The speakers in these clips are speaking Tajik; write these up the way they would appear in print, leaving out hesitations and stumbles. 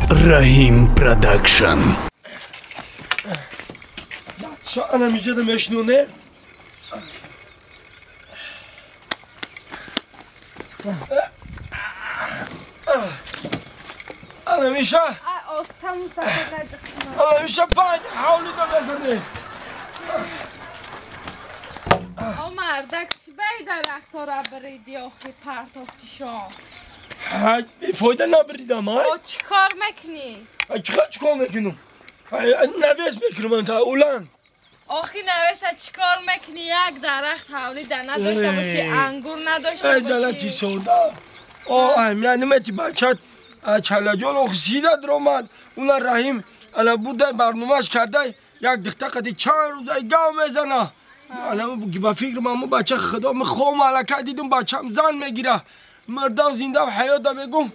Раҳим Продакшн. Ана миҷада мешнуне. Ана миша. Ана миша панҷ ҳавлида мезане. О мардак чӣ баи дарахтора бириди охи партофтишон? Бефоида набиридам. О чӣ кор мекунӣ? Чӣ кор мекунам? Навес мекунам та улан. Охи навеса чӣ кор мекунӣ? Як дарахт ҳавлида надошта бошӣ, ангур надошта бошӣ. Залаки сода. О аҳамият немети бачат чалаҷон охсида даромад. Уна Раҳим ана бурда барномааш карда як духта қади чанд рӯза гав мезана. Ана ба фикр ман бача худо мехоҳам алака дидум бачам зан мегира. Мардам зинда ҳаёта мегум.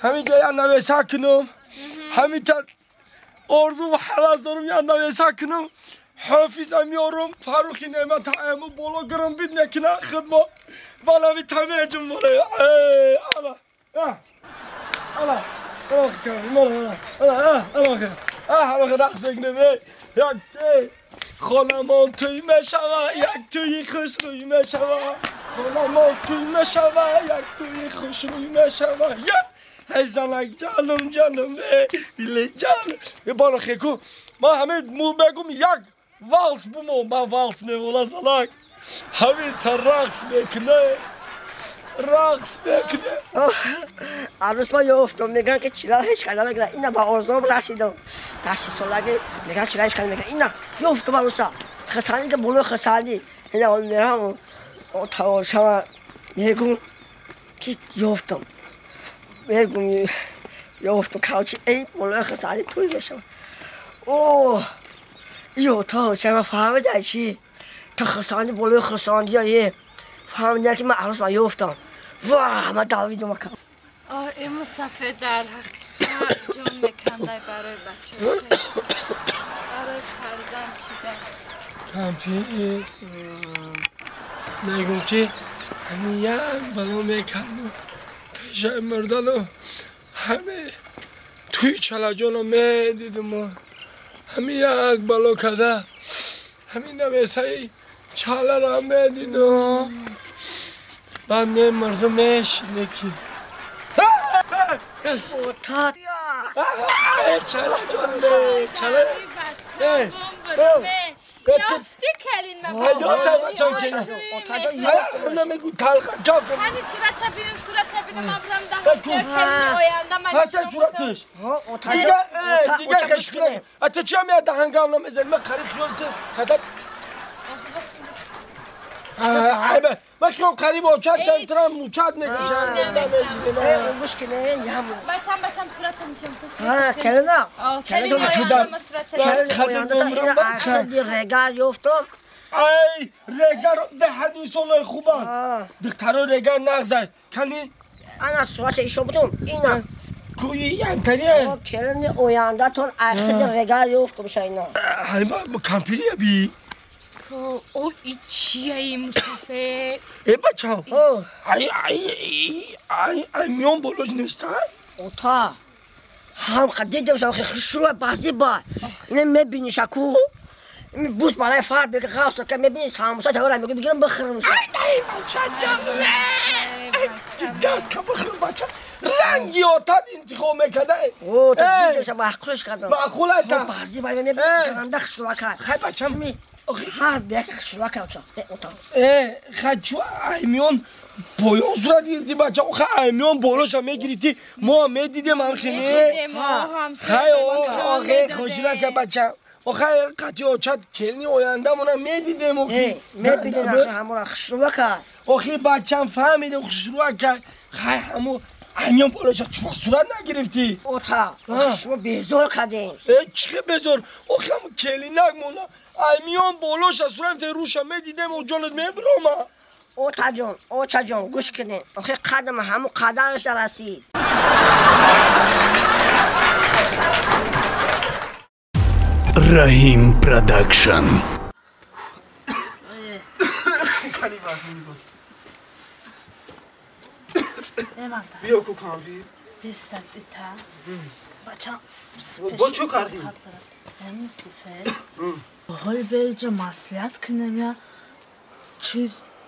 Ҳамин ҷо я навеса кунам. Ҳамин та орзу ва ҳавас дорум я навеса кунам. Ҳофиза меорум, Фаррухи Неъмат айму боло гирам бид мекуна хидмо. Балами тамеҷум бола. Ала. Ала. Ала кам. Ала. Ала. Ала. Ала рақс мекунем. Як хонамон туй мешава, як туи хушрӯй мешава. Хонамон туй мешава, як туи хушрӯй мешава. Эй занак ҷаном ҷаном дили ҷаном. Бара хеку ман ҳамин му бегум як валс бумон, ман валс мевола занак. Ҳамин та рақс мекуне. Рақс мекуне. Арӯс ма ёфтам, мегӯям ки чилар ҳеҷ кар намегирад. Ина ба орзуам расидам. Дар сисолагӣ мегӯям чилар ҳеҷ кар намегирад. Ина ёфтам арӯса. Хисандӣ ки болои хисандӣ. Ина он мерам тавошама мегӯм ки ёфтам. Мегӯм ёфтам кавчи эй болои хисандӣ туй мешавам. О ё тавошама фаҳмида чӣ? Та хисандӣ болои хисандия е. Фаҳмида ки ман арӯс ма ёфтам. Ваҳ ман давидам ака. Оҳ ин мусафед дар ҳақиқат ҷон мекандай барои бача. Барои фарзанд чида. Кампир мегум ки ҳамин як бало мекардам пешаи мурдану ҳаме туи чалаҷоно медидум. Ҳамин як бало карда ҳамин навесаи чаларо медидум. Баъд мемурдум мешине ки чалаҷон чала ёфти калин ёфта бачам калин намегӯ талха каф ҳани суратша бинем суратша бинем ман бирам даҳ калини оянда ман ҳаса сураташ дига хешкунам ата чи ҳам я даҳангав намезани ман қариб хиёл ту кадаб айба ман хиёл қариб очад чантрам мучад мекашам гӯш кунен яму бачам бачам суратша нишон калина калини оянда ман суратша регар ёфтам. Ай регар беҳад инсонои хубанд. Духтаро регар нағзай кани ана суратша ишон будум ина кӯи янтария калини ояндатон ахиди регар ёфтум шайна. Айба кампирия би. О, и чия и мусафед? Э бачам, ай ай ай ай миён болош неста? Ота, ҳам қа дидам ша хушрӯ баъзи ба. Ина мебини шаку. Бус балай фар беги ғафс ка мебини самуса тавра мегӯ бигирам бихӯрам. Ай дай бача ҷон. Га бихӯрам бача. Ранги отат интихоб мекарда. О, та дидам ша маъқулш кардам. Маъқул айта. Баъзи ба мебини ганда хушрӯ кард. Хай бачам. Ҳар бек хушрӯ кард. Хачу аймиён поён сурат гирифти бача. Охай аймиён болоша мегирифти. Мо медидем ҳамхеле. Хай охе хушрӯ кард бача. Охай қати очат келни ояндамона медидем охи. Мебидем охи ҳамора хушрӯ кард. Охи бачам фаҳмидем хушрӯ кард. Хай ҳамо аймиён болоша чува сурат нагирифтӣ? Ота, шумо безор кардем. Чӣ безор? Охи ҳамо келинак мона аймиён болоша сурат руша медидем ҷонат мебирома. Отаҷон, очаҷон, гӯш кунед. Охи қадам ҳамо қадараш расид. Раҳим Продакшн. Биё ку кампир. Бесаб ита. Бача. Бо чӣ кардӣ? Мусафед. Ҳоли беҷа маслиҳат кунем я чи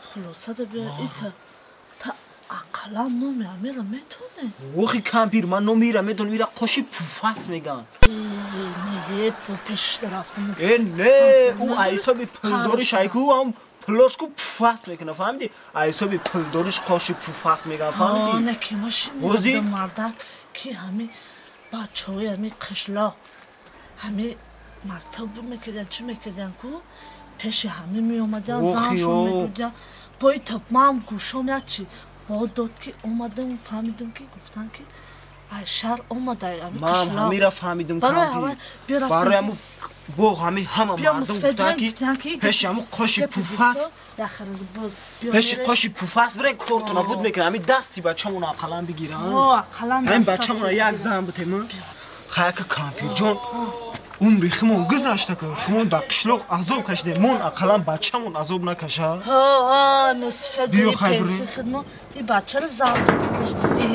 хулоса да биё ита та ақаллан номи амира метоне. Охи кампир ман номира медонам ира қоши пуфас меган. Не, пеш рафтам. Э не, ӯ ҳисоби пулдориш айку ам пулошку пуфас мекуна, фаҳмидӣ? Ҳисоби пулдориш қоши пуфас меган, фаҳмидӣ? Не ки машин мардак ки ҳами бачаҳои ҳами қишлоқ ҳами мактаб мекардан, чӣ мекардан ку пеши ҳами меомадан, заншон мебурдан. Бо ита ман гӯшом як чи бо дод ки омадам, фаҳмидам ки гуфтан ки ай шаҳр омада ҳами қишлоқ. Ман ҳамира фаҳмидам кампир. Барои ҳаму бо ҳами ҳама мардум гуфтан ки пеши ҳаму қоши пуфас, пеши қоши пуфас бирен кортона буд мекунад. Ҳами дасти бачамона ақаллан бигиран. Ҳамин бачамона як зан битем. Хаяка кампирҷон умри химон гузашта ки химон дар қишлоқ азоб кашидем, мон ақаллан бачамон азоб накаша. Ҳо, Мусафед пенси хидмо и бачаро зан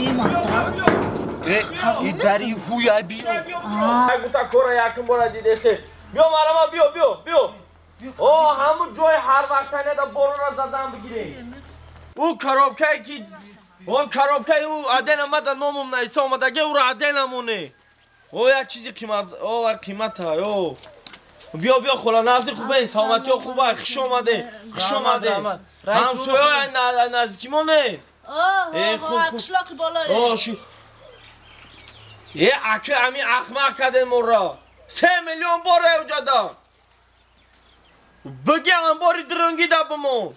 и мардак. И дари ҳуя биё. Гута кора якум бора дидесе. Биё марама биё биё биё. О ҳамун ҷои ҳар вақтане да борона задан бигирем. Ӯ коробкае ки он коробкаи ӯ аден омада номум наиса омадаге ӯро аден амоне. О як чизи қимат, о қимата, о. Биё биё хола назди хубе, саломатиё хуба, хуш омаде, хуш омаде. Ҳамсоя наздикимоне. О, қишлоқи болое. О, шу. Е аки ами ахмақ кардем моро. 3 миллион бор эвҷада. Биги анбори дурунги да бимон.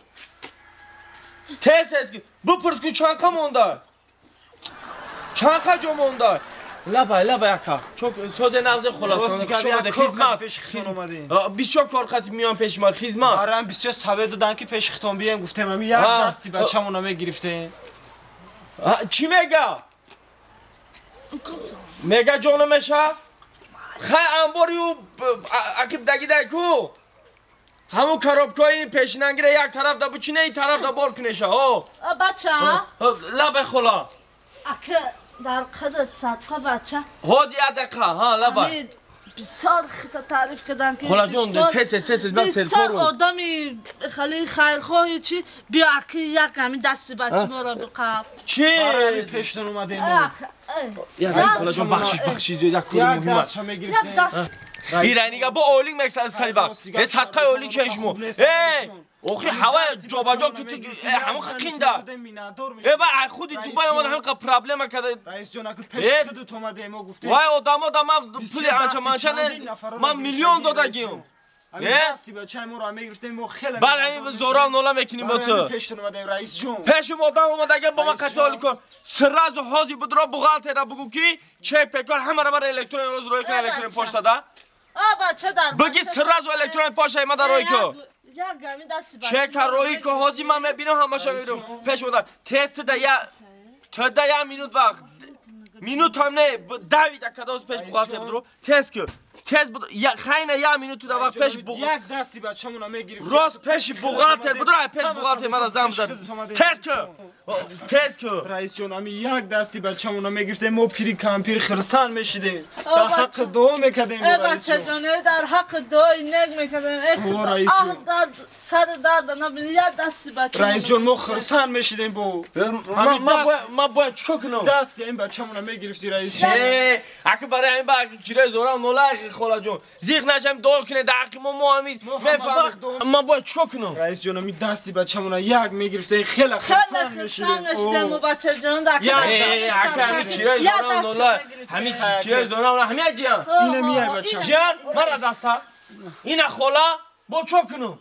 Тез тез бипурс ку чанқа монда. Чанқа ҷо монда. Лабай, лабай ака. Чок созе нағзе хулоса. Хизмат. Бисёр кор қати миён пеш ма хизмат. Барам бисёр саве додан ки пеш хитон бием гуфтем ами як дасти бачамона мегирифтем. Чӣ мега? Мега ҷоно мешав? Хай анбори ӯ акиб дагидай ку. Ҳамун коробкаи пешинангира як тараф да бучине, ин тараф да бор кунеша. О. Бача. Лабай хола. Ака дар қадр садқа бача. Ҳози як дақиқа, ҳа лабай. Бисёр хита таъриф кардан ки хола ҷон тез тез тез ман бисёр одами хеле хайрхоҳи чи биё аки як ҳамин дасти бачи моро биқаб. Чи? Пештон омадем. Як хола ҷон бахшиш бахшиш як кори муҳим аст. Иранига бо ойлик мексад сари вақт. Э садқаи ойлик чешмо. Э охи ҳава ҷобаҷо ки ту ҳамон қинда. Э ба худи Дубай омада ҳамин проблема карда. Раис ҷон аку пеш худут омадем мо гуфтем. Вай одамо да ман пули анча манча не ман миллион додагим. Э бачаи моро мегирифтем мо хеле. Бале ҳамин зорам нола мекунем бо ту. Пештон омадем раис ҷон. Пешум одам омадаге бо ман қатъ кун. Сразу ҳози будро бухгалтера бугу ки чек пекор ҳамаро мара электронӣ рӯз рӯй кун электронӣ почта да. Бача дар. Буги сразу электронӣ почта ма дар рӯй ку. Чека рӯй ку ҳози ман мебинам ҳамаша мебинам. Пеш омада тез туда я туда я минут вақт. Минут ҳам не давид акадоз пеш бухгалтер будро. Тез ку. Тез буд я хайна я минут туда вақт пеш бу. Як дасти бачамона мегирифт. Рост пеши бухгалтер будро пеш бухгалтер мара зам зад. Тез ку. Тез ку. Раис ҷон ами як дасти бачамона мегирифтем мо пири кампир хирсан мешидем. Дар ҳаққи дуо мекардем раис ҷон. Бачаҷон дар ҳаққи дуои нек мекардем. Эх дад сар дад набин як дасти бача. Раис ҷон мо хирсан мешидем бо. Ма бояд чикор кунам? Дасти ин бачамона мегирифти раис ҷон. Э аки барои ин ба кираи зорам нола хола ҷон. Зиқ нашам дуо кунед дар ҳаққи мо мо ҳамин мефаҳмем. Ма бояд чикор кунам? Раис ҷон ами дасти бачамона як мегирифтем хеле хирсан мешидем. Мо бачаҷон дар ҳами кираи зорам нола ҳами кираи зорам ҳами ҷиан ина мияй бача ҷиан мара даста ина хола бо чо кунам?